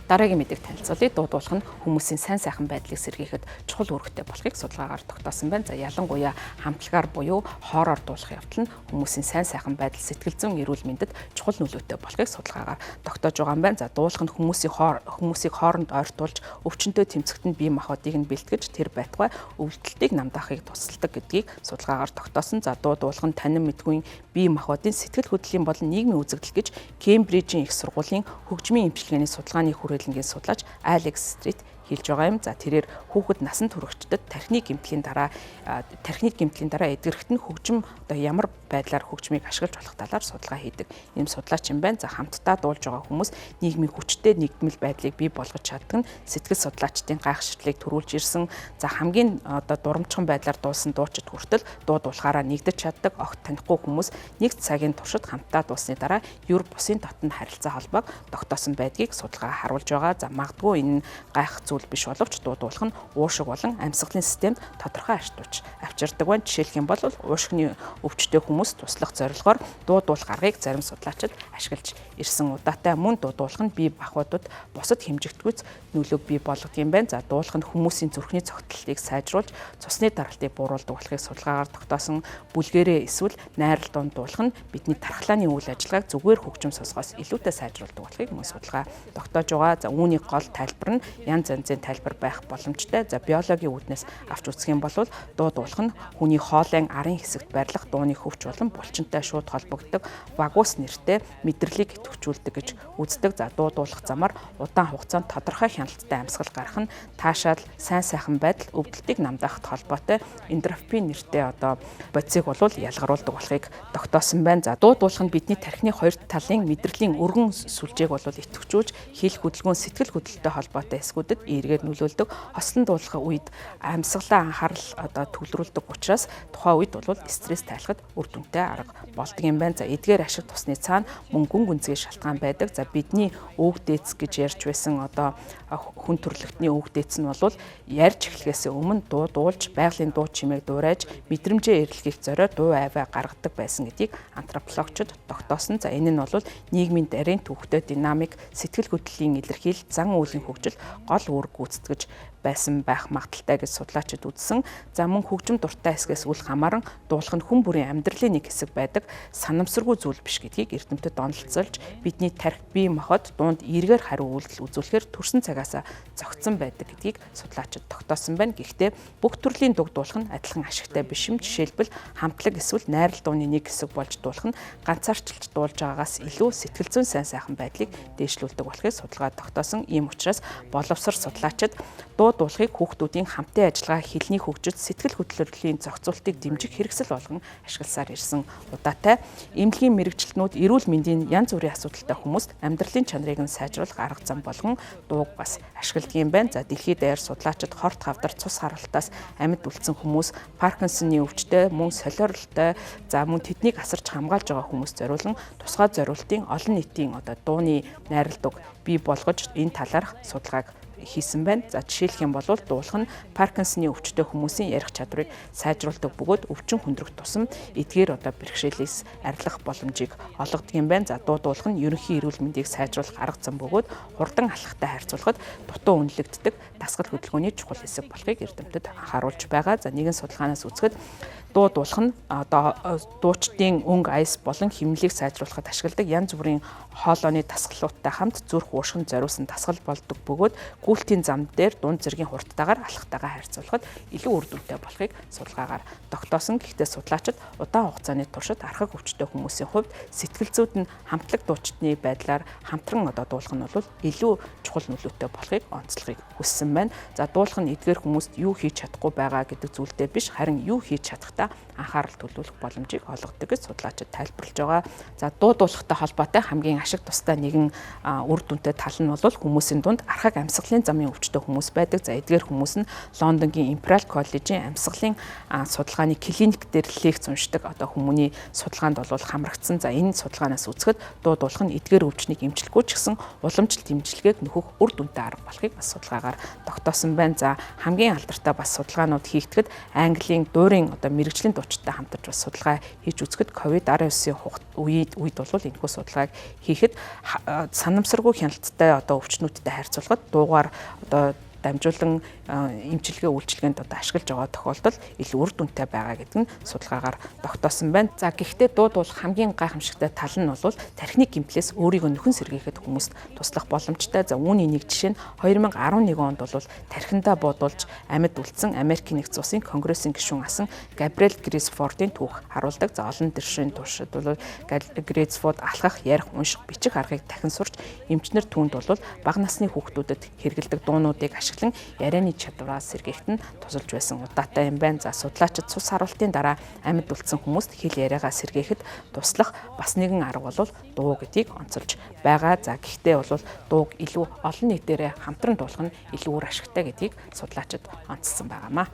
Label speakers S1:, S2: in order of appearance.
S1: Дараагийн мэдээг танилцуулъя. Дуу дуулах нь хүмүүсийн сайн сайхан байдлыг сэргийхэд чухал үүрэгтэй болохыг судалгаагаар тогтоосон байна. За, ялангуяа хамтлагаар буюу хоороор дуулах явдал нь хүмүүсийн сайн сайхан байдал, сэтгэл зүйн эрүүл мэндэд чухал нөлөөтэй болохыг судалгаагаар тогтоож байгаа юм байна. За, дуулах нь хүмүүсийг хооронд ойртуулж, өвчнөд тэмцэхэд нь бие махбодыг нь бэлтгэж, тэр байтугай өвдөлтийг намдаахыг тусалдаг гэдгийг судалгаагаар тогтоосон. За, дуу дуулах нь танин мэдгүй бие махбодын сэтгэл хөдлөлийн болон нийгмийн үзэгдэл гэж Кембрижийн их сургуулийн хөгжмийн эмчилгээний судалгааны хүрээлэнгийн судлаач Алекс Стрит хэлж байгаа юм. За, тэрээр хүүхэд насанд хүрэхчдэд тархины гэмтлийн дараа эдгэрэхэд нь хөгжим одоо ямар байдлаар хөгжмийг ашиглаж болох талаар судалгаа хийдэг ийм судлаач юм байна. За, хамтдаа дуулж байгаа хүмүүс нийгмийн хүчтэй нэгдмэл байдлыг бий болгож чаддаг нь сэтгэл судлаачдын гайхширлыг төрүүлж ирсэн. За, хамгийн одоо дурамжхан байдлаар дуулсан дуучид хүртэл дуу дуулахаараа нэгдэж чаддаг. Огт танихгүй хүмүүс нэг цагийн туршид хамтдаа дуулсны дараа ер бусын дотны харилцаа холбоог тогтоосон байдгийг судалгаа харуулж байгаа. За, магадгүй энэ нь гайх зүйл биш боловч дуу дуулах нь уушиг болон амьсгалын системд тодорхой ач тууч авчирдаг байна. Жишээлх юм бол уушигны өвчтэй хүмүүс туслах зорилгоор дуу дуулах аргыг зарим судлаачид ашиглаж ирсэн удаатай. Мөн дуу дуулах нь бие махбодод бусад хэмжигдэхүйц нөлөөг бий болгодог юм байна. За, дуулах нь хүмүүсийн зүрхний цогцлтыг сайжруулж, цусны даралтыг бууруулдаг болохыг судалгаагаар тогтоосон. Бүлгээрээ эсвэл найрал дунд дуулах нь бидний тархлааны үйл ажиллагааг зүгээр хөгжим сонсохоос илүүтэй сайжруулдаг болохыг мөн судалгаа тогтоож байгаа. За, үүний гол тайлбар нь янз янзын тайлбар байх боломжтой. За, биологийн үүднээс авч үзэх юм бол дуу дуулах нь хүний хоолойн арын хэсэгт байрлах дууны хөвч болон булчинтай шууд холбогддог вагус нэртэй мэдрэлийг идэвхжүүлдэг гэж үздэг. За, дуу дуулах замаар удаан хугацаанд тодорхой хяналттай амьсгал гарах нь таашаал, сайн сайхан байдал, өвдөлтийг намдаахад холбоотой эндорфин нэртэй одоо бодисыг болвол ялгаруулдаг болохыг тогтоосон байна. За, дуу дуулах нь бидний тархины хоёр талын мэдрэлийн өргөн сүлжээг бол идэвхжүүлж, хэл хөдөлгөөн, сэтгэл хөдлөлтөй холбоотой хэсгүүдэд эергээр нөлөөлдөг. Хослон дуулах үед амьсгалаа анхаарал одоо төвлөрүүлдэг учраас тухайн үед бол стресс тайлахад үр дүнтэй арга болдог юм байна. За, эдгээр ашиг тусны цаана мөн гүн гүнзгий шалтгаан байдаг. За, бидний өвөг дээдс гэж ярьж байсан одоо хүн төрөлхтний өвөг дээдс нь бол ярьж эхлэхээс өмнө дуу дуулж, байгалийн дуу чимээг дуурайж, мэдрэмжээ эрэлхийлэх зориор дуу авиа гаргадаг байсан гэдгийг антропологчид тогтоосон. За, энэ нь бол нийгмийн дарийн түүхтэй динамик, сэтгэл хөдлөлийн илэрхийлэл, зан үйлийн хөгжил гол үүрэг гүйцэтгэж байсан байх магадлалтай гэж судлаачид үзсэн. За, мөн хөгжим дуртай хэсгээс үл хамааран дуулах нь хүн бүрийн амьдралын нэг хэсэг байдаг санамсаргүй зүйл биш гэдгийг эрдэмтэд онолцолж, бидний тархи, бие махбод дуунд эергээр хариу үйлдэл үзүүлэхээр төрсэн цагаасаа зохицсон байдаг гэдгийг судлаачид тогтоосон байна. Гэхдээ бүх төрлийн дуу дуулах нь адилхан ашигтай биш юм. Жишээлбэл, хамтлаг эсвэл найрал дууны нэг хэсэг болж дуулах нь ганцаарчилж дуулж байгаагаас илүү сэтгэл зүйн сайн сайхан байдлыг дээшлүүлдэг болохыг судалгаа тогтоосон. Ийм учраас боловсрол судлаачид дуу дуулахыг хүүхдүүдийн хамтын ажиллагаа, хэлний хөгжил, сэтгэл хөдлөлийн зохицуултыг дэмжих хэрэгсэл болгон ашигласаар ирсэн удаатай. Эмнэлгийн мэргэжилтнүүд эрүүл мэндийн янз бүрийн асуудалтай хүмүүст амьдралын чанарыг нь сайжруулах арга зам болгон дууг бас ашигладаг юм байна. За, дэлхийд даяар судлаачид хорт хавдар, цус харалтаас амьд үлдсэн хүмүүс, Паркинсоны өвчтэй, мөн солиорлолтой, за мөн тэднийг асарч хамгаалж байгаа хүмүүст зориулан тусгай зориултын олон нийтийн одоо дууны найралдаг бий болгож энэ талаарх судалгааг хийсэн байна. За, жишээлх юм бол дуулах нь Паркинсоны өвчтэй хүмүүсийн ярих чадварыг сайжруулдаг бөгөөд өвчин хүндрэх тусам эдгээр одоо бэрхшээлээс арилгах боломжийг олгодог юм байна. За, дуу дуулах нь ерөнхий эрүүл мэндийг сайжруулах арга зам бөгөөд хурдан алхахтай харьцуулахад дутуу үнэлэгддэг дасгал хөдөлгөөний чухал хэсэг болохыг эрдэмтэд анхааруулж байгаа. За, нэгэн судалгаанаас үзэхэд дуу дуулах нь одоо дуучдын өнгө аяс болон химнэлийг сайжруулахад ашигладаг янз бүрийн хоолойны дасгалуудтай хамт зүрх, уушгинд зориулсан дасгал болдог бөгөөд гүйлтийн зам дээр дунд зэргийн хурдтайгаар алхахтайгаа харьцуулахад илүү үр дүнтэй болохыг судалгаагаар тогтоосон. Гэхдээ судлаачид удаан хугацааны туршид архаг өвчтэй хүмүүсийн хувьд сэтгэл зүйд нь хамтлаг дуучдны байдлаар хамтран одоо дуулах нь бол илүү чухал нөлөөтэй болохыг онцлохыг хүссэн байна. За, дуулах нь эдгээр хүмүүст юу хийж чадахгүй байгаа гэдэг зүйлдээ биш, харин юу хийж чадахтаа анхаарал төлөвлөх боломжийг олгодог гэж судлаачид тайлбарлаж байгаа. За, дуу дуулахтай холбоотой хамгийн ашиг тустай нэгэн үр дүнтэй тал нь бол хүмүүсийн дунд архаг амьсгалын замын өвчтэй хүмүүс байдаг. За, эдгээр хүмүүс нь Лондонгийн Imperial College-ийн амьсгалын судалгааны клиник дээр лекц уншдаг одоо хүмүүний судалгаанд бол хамрагдсан. За, энэ судалгаанаас үзэхэд дуу дуулах нь эдгээр өвчнийг эмчлэхгүй ч гэсэн уламжлалт эмчилгээг нөхөх үр дүнтэй арга болохыг бас судалгаагаар тогтоосон байна. За, хамгийн алдартай бас судалгаанууд хийгдэхэд Английн дуурийн одоо мэргэжил Мэргэжлийн дуучидтай хамтарч бас судалгаа хийж үзэхэд COVID-19-ийн үед бол энэхүү судалгааг хийхэд санамсаргүй хяналттай одоо өвчнүүдтэй харьцуулахад дуугаар одоо дамжуулан эмчилгээ үйлчилгээнд одоо ашиглаж байгаа тохиолдол илүү үр дүнтэй байгаа гэдэг нь судалгаагаар тогтоосон байна. За, гэхдээ дуу дуулах хамгийн гайхамшигтай тал нь бол тархины гэмтлээс өөрийгөө нөхөн сэргээхэд хүмүүст туслах боломжтой. За, үүний нэг жишээ нь 2011 онд бол тархиндаа буудулж амьд үлдсэн Америкийн нэгдсэн улсын Конгрессийн гишүүн асан Габриэл Грисфордын түүх харуулдаг. За, олон тэршийн туршид бол Грисфорд алхах, ярих, унших, бичих аргыг дахин сурч, эмч нар түүнд бол бага насны хүүхдүүдэд хэрэглэдэг дуунуудыг ашиглан ярианы чадвараа сэргээхэд нь тусалж байсан удаатай юм байна. За, судлаачид цус харуултын дараа амьд үлдсэн хүмүүст хэл яриагаа сэргээхэд туслах бас нэгэн арга бол дуу гэдгийг онцолж байгаа. За, гэхдээ бол дууг илүү олон нийтээрээ хамтран дуулах нь илүү үр ашигтай гэдгийг судлаачид онцлсон байгаамаа.